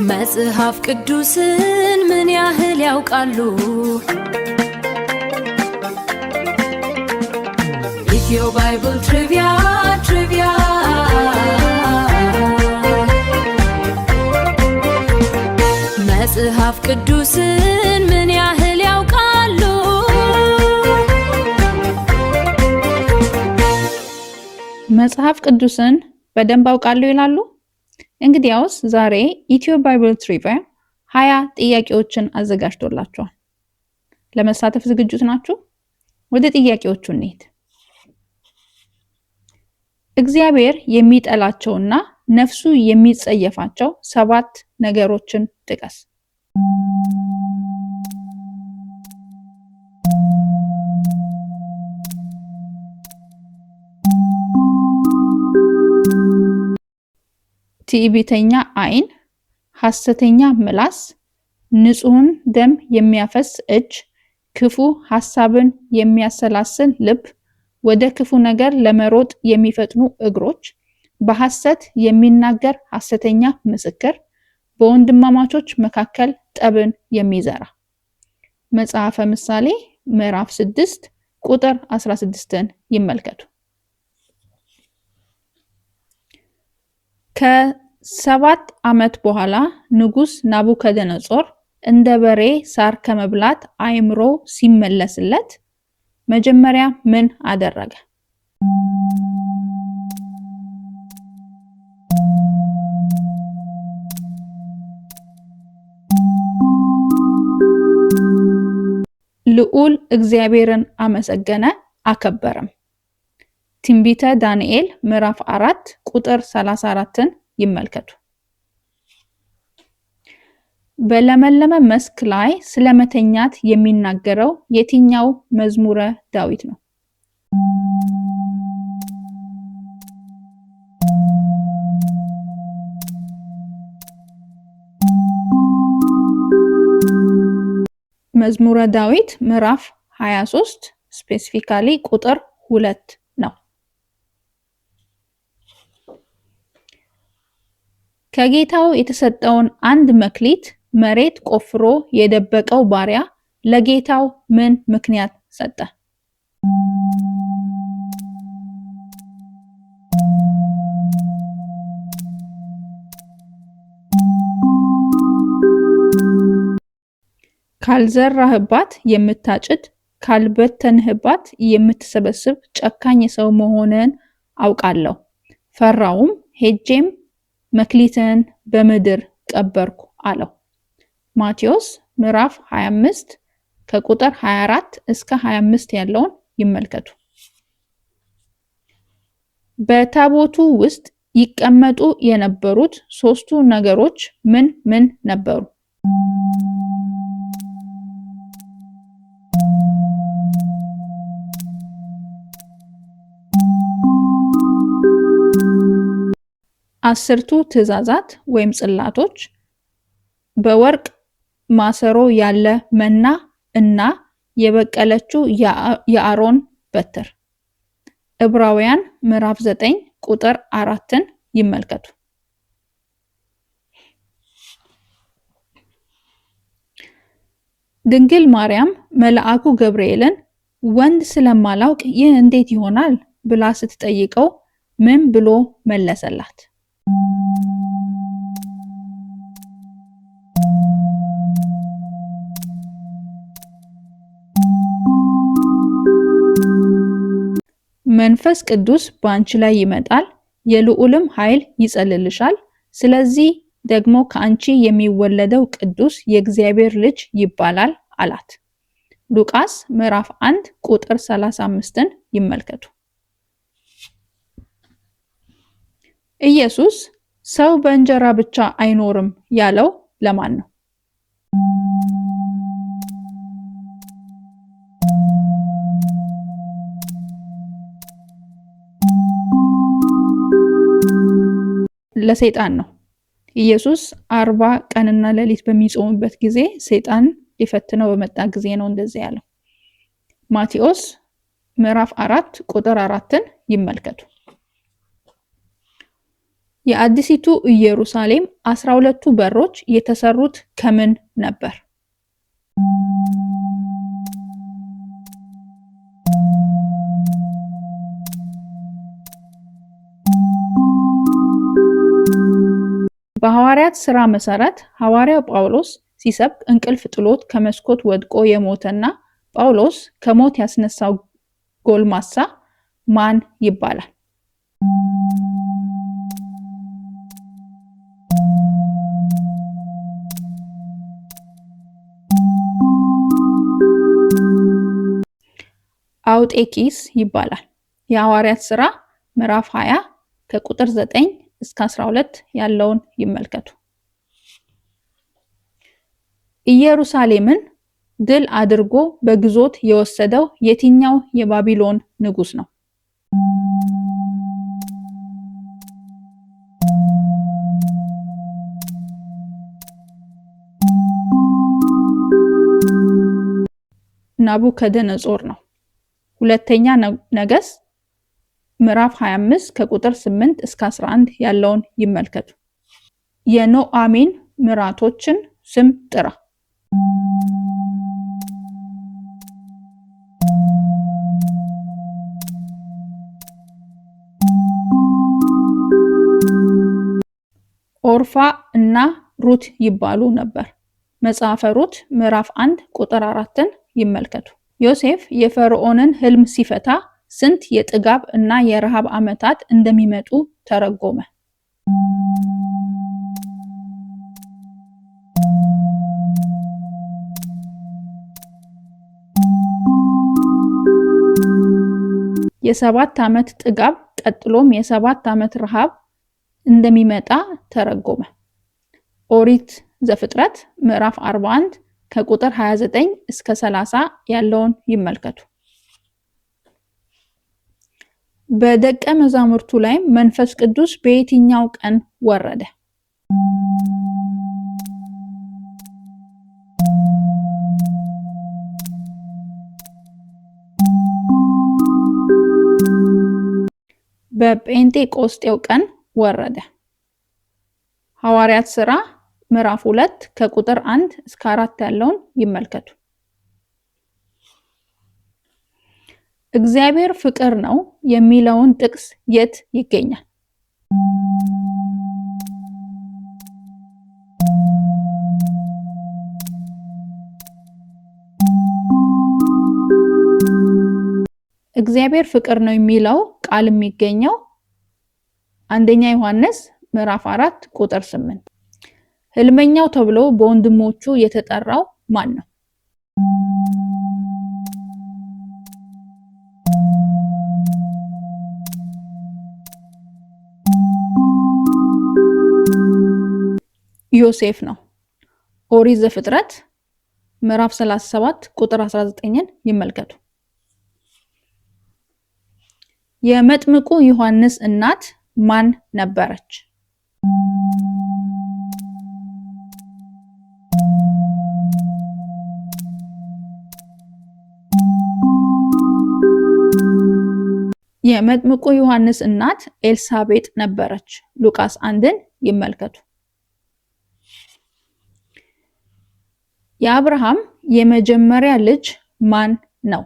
መጽሐፍ ቅዱስን ምን ያህል ያውቃሉ? Ethio Bible Trivia Trivia። መጽሐፍ ቅዱስን ምን ያህል ያውቃሉ? መጽሐፍ ቅዱስን በደንብ አውቃለሁ ይላሉ? እንግዲያውስ ዛሬ Ethio Bible Trivia 20 ጥያቄዎችን አዘጋጅቶላችኋል። ለመሳተፍ ዝግጁ ናችሁ? ወደ ጥያቄዎቹ እንሂድ። እግዚአብሔር የሚጠላቸውና ነፍሱ የሚጸየፋቸው ሰባት ነገሮችን ጥቀስ። ትዕቢተኛ ዓይን፣ ሐሰተኛ ምላስ፣ ንጹሕን ደም የሚያፈስ እጅ፣ ክፉ ሐሳብን የሚያሰላስል ልብ፣ ወደ ክፉ ነገር ለመሮጥ የሚፈጥኑ እግሮች፣ በሐሰት የሚናገር ሐሰተኛ ምስክር፣ በወንድማማቾች መካከል ጠብን የሚዘራ። መጽሐፈ ምሳሌ ምዕራፍ 6 ቁጥር 16ን ይመልከቱ። ከ7 ዓመት በኋላ ንጉስ ናቡከደነጾር እንደ በሬ ሳር ከመብላት አእምሮ ሲመለስለት መጀመሪያ ምን አደረገ? ልዑል እግዚአብሔርን አመሰገነ አከበረም። ትንቢተ ዳንኤል ምዕራፍ 4 ቁጥር 34ን ይመልከቱ። በለመለመ መስክ ላይ ስለመተኛት የሚናገረው የትኛው መዝሙረ ዳዊት ነው? መዝሙረ ዳዊት ምዕራፍ 23 specifically ቁጥር 2 ነው። ከጌታው የተሰጠውን አንድ መክሊት መሬት ቆፍሮ የደበቀው ባሪያ ለጌታው ምን ምክንያት ሰጠ? ካልዘራህባት የምታጭድ ካልበተንህባት የምትሰበስብ ጨካኝ ሰው መሆንህን አውቃለሁ። ፈራውም፣ ሄጄም መክሊትህን በምድር ቀበርኩ አለው። ማቴዎስ ምዕራፍ 25 ከቁጥር 24 እስከ 25 ያለውን ይመልከቱ። በታቦቱ ውስጥ ይቀመጡ የነበሩት ሶስቱ ነገሮች ምን ምን ነበሩ? አስርቱ ትእዛዛት ወይም ጽላቶች፣ በወርቅ ማሰሮ ያለ መና እና የበቀለችው የአሮን በትር። ዕብራውያን ምዕራፍ 9 ቁጥር 4ን ይመልከቱ። ድንግል ማርያም መልአኩ ገብርኤልን ወንድ ስለማላውቅ ይህ እንዴት ይሆናል ብላ ስትጠይቀው ምን ብሎ መለሰላት? መንፈስ ቅዱስ በአንቺ ላይ ይመጣል፣ የልዑልም ኃይል ይጸልልሻል። ስለዚህ ደግሞ ከአንቺ የሚወለደው ቅዱስ የእግዚአብሔር ልጅ ይባላል አላት። ሉቃስ ምዕራፍ 1 ቁጥር 35ን ይመልከቱ። ኢየሱስ ሰው በእንጀራ ብቻ አይኖርም ያለው ለማን ነው? ለሰይጣን ነው። ኢየሱስ 40 ቀንና ሌሊት በሚጾምበት ጊዜ ሰይጣን ሊፈትነው በመጣ ጊዜ ነው እንደዚህ ያለው። ማቴዎስ ምዕራፍ 4 ቁጥር 4ን ይመልከቱ። የአዲሲቱ ኢየሩሳሌም 12ቱ በሮች የተሰሩት ከምን ነበር? በሐዋርያት ሥራ መሠረት ሐዋርያው ጳውሎስ ሲሰብክ እንቅልፍ ጥሎት ከመስኮት ወድቆ የሞተና ጳውሎስ ከሞት ያስነሳው ጎልማሳ ማን ይባላል? አውጤኪስ ይባላል። የሐዋርያት ሥራ ምዕራፍ 20 ከቁጥር 9 እስከ 12 ያለውን ይመልከቱ። ኢየሩሳሌምን ድል አድርጎ በግዞት የወሰደው የትኛው የባቢሎን ንጉስ ነው? ናቡከደነጾር ነው። ሁለተኛ ነገሥት ምዕራፍ 25 ከቁጥር 8 እስከ 11 ያለውን ይመልከቱ። የኖአሚን ምራቶችን ስም ጥራ። ኦርፋ እና ሩት ይባሉ ነበር። መጽሐፈ ሩት ምዕራፍ 1 ቁጥር 4ን ይመልከቱ። ዮሴፍ የፈርዖንን ህልም ሲፈታ ስንት የጥጋብ እና የረሃብ ዓመታት እንደሚመጡ ተረጎመ። የ7 ዓመት ጥጋብ ቀጥሎም የ7 ዓመት ረሃብ እንደሚመጣ ተረጎመ። ኦሪት ዘፍጥረት ምዕራፍ 41 ከቁጥር 29 እስከ 30 ያለውን ይመልከቱ። በደቀ መዛሙርቱ ላይ መንፈስ ቅዱስ በየትኛው ቀን ወረደ? በጴንጤቆስጤው ቀን ወረደ። ሐዋርያት ሥራ ምዕራፍ 2 ከቁጥር 1 እስከ 4 ያለውን ይመልከቱ። እግዚአብሔር ፍቅር ነው የሚለውን ጥቅስ የት ይገኛል? እግዚአብሔር ፍቅር ነው የሚለው ቃል የሚገኘው አንደኛ ዮሐንስ ምዕራፍ 4 ቁጥር 8። ህልመኛው ተብሎ በወንድሞቹ የተጠራው ማን ነው? ዮሴፍ ነው። ኦሪት ዘፍጥረት ምዕራፍ 37 ቁጥር 19ን ይመልከቱ። የመጥምቁ ዮሐንስ እናት ማን ነበረች? የመጥምቁ ዮሐንስ እናት ኤልሳቤጥ ነበረች። ሉቃስ 1ን ይመልከቱ። የአብርሃም የመጀመሪያ ልጅ ማን ነው?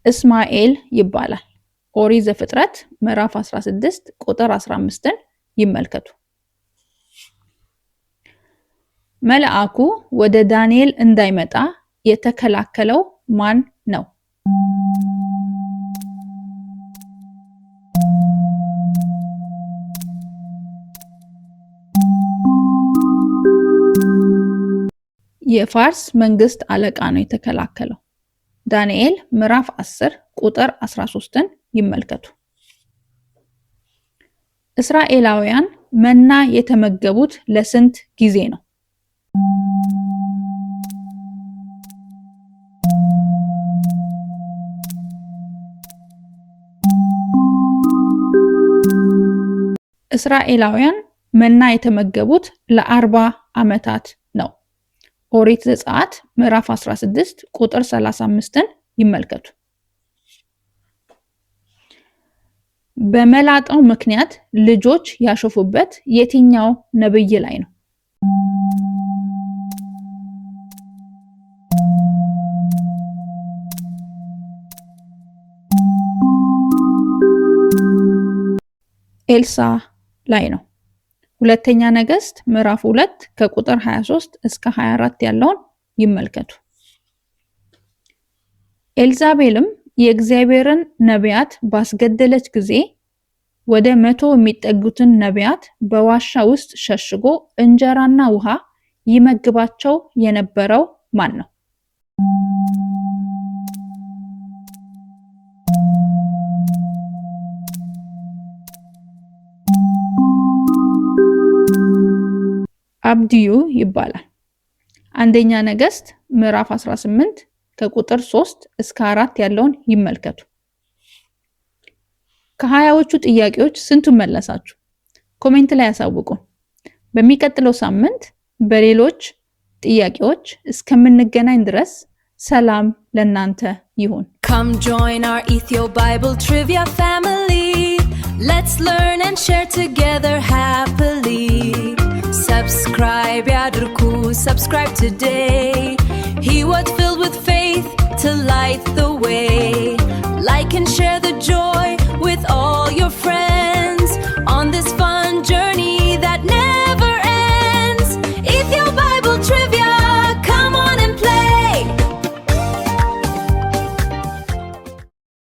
እስማኤል ይባላል። ኦሪት ዘፍጥረት ምዕራፍ 16 ቁጥር 15ን ይመልከቱ። መልአኩ ወደ ዳንኤል እንዳይመጣ የተከላከለው ማን ነው? የፋርስ መንግስት አለቃ ነው የተከላከለው። ዳንኤል ምዕራፍ 10 ቁጥር 13ን ይመልከቱ። እስራኤላውያን መና የተመገቡት ለስንት ጊዜ ነው? እስራኤላውያን መና የተመገቡት ለ40 ዓመታት ነው። ኦሪት ዘጸአት ምዕራፍ 16 ቁጥር 35ን ይመልከቱ። በመላጣው ምክንያት ልጆች ያሾፉበት የትኛው ነብይ ላይ ነው? ኤልሳ ላይ ነው። ሁለተኛ ነገሥት ምዕራፍ 2 ከቁጥር 23 እስከ 24 ያለውን ይመልከቱ። ኤልዛቤልም የእግዚአብሔርን ነቢያት ባስገደለች ጊዜ ወደ 100 የሚጠጉትን ነቢያት በዋሻ ውስጥ ሸሽጎ እንጀራና ውሃ ይመግባቸው የነበረው ማን ነው? አብድዩ ይባላል። አንደኛ ነገሥት ምዕራፍ 18 ከቁጥር 3 እስከ 4 ያለውን ይመልከቱ። ከሀያዎቹ ጥያቄዎች ስንቱን መለሳችሁ? Comment ላይ ያሳውቁን። በሚቀጥለው ሳምንት በሌሎች ጥያቄዎች እስከምንገናኝ ድረስ ሰላም ለእናንተ ይሁን። Come join our Ethio Bible Trivia family. Let's learn and share together happily. Subscribe ያድርጉ, subscribe today. ህይወት filled with faith to light the way. Like and share the joy.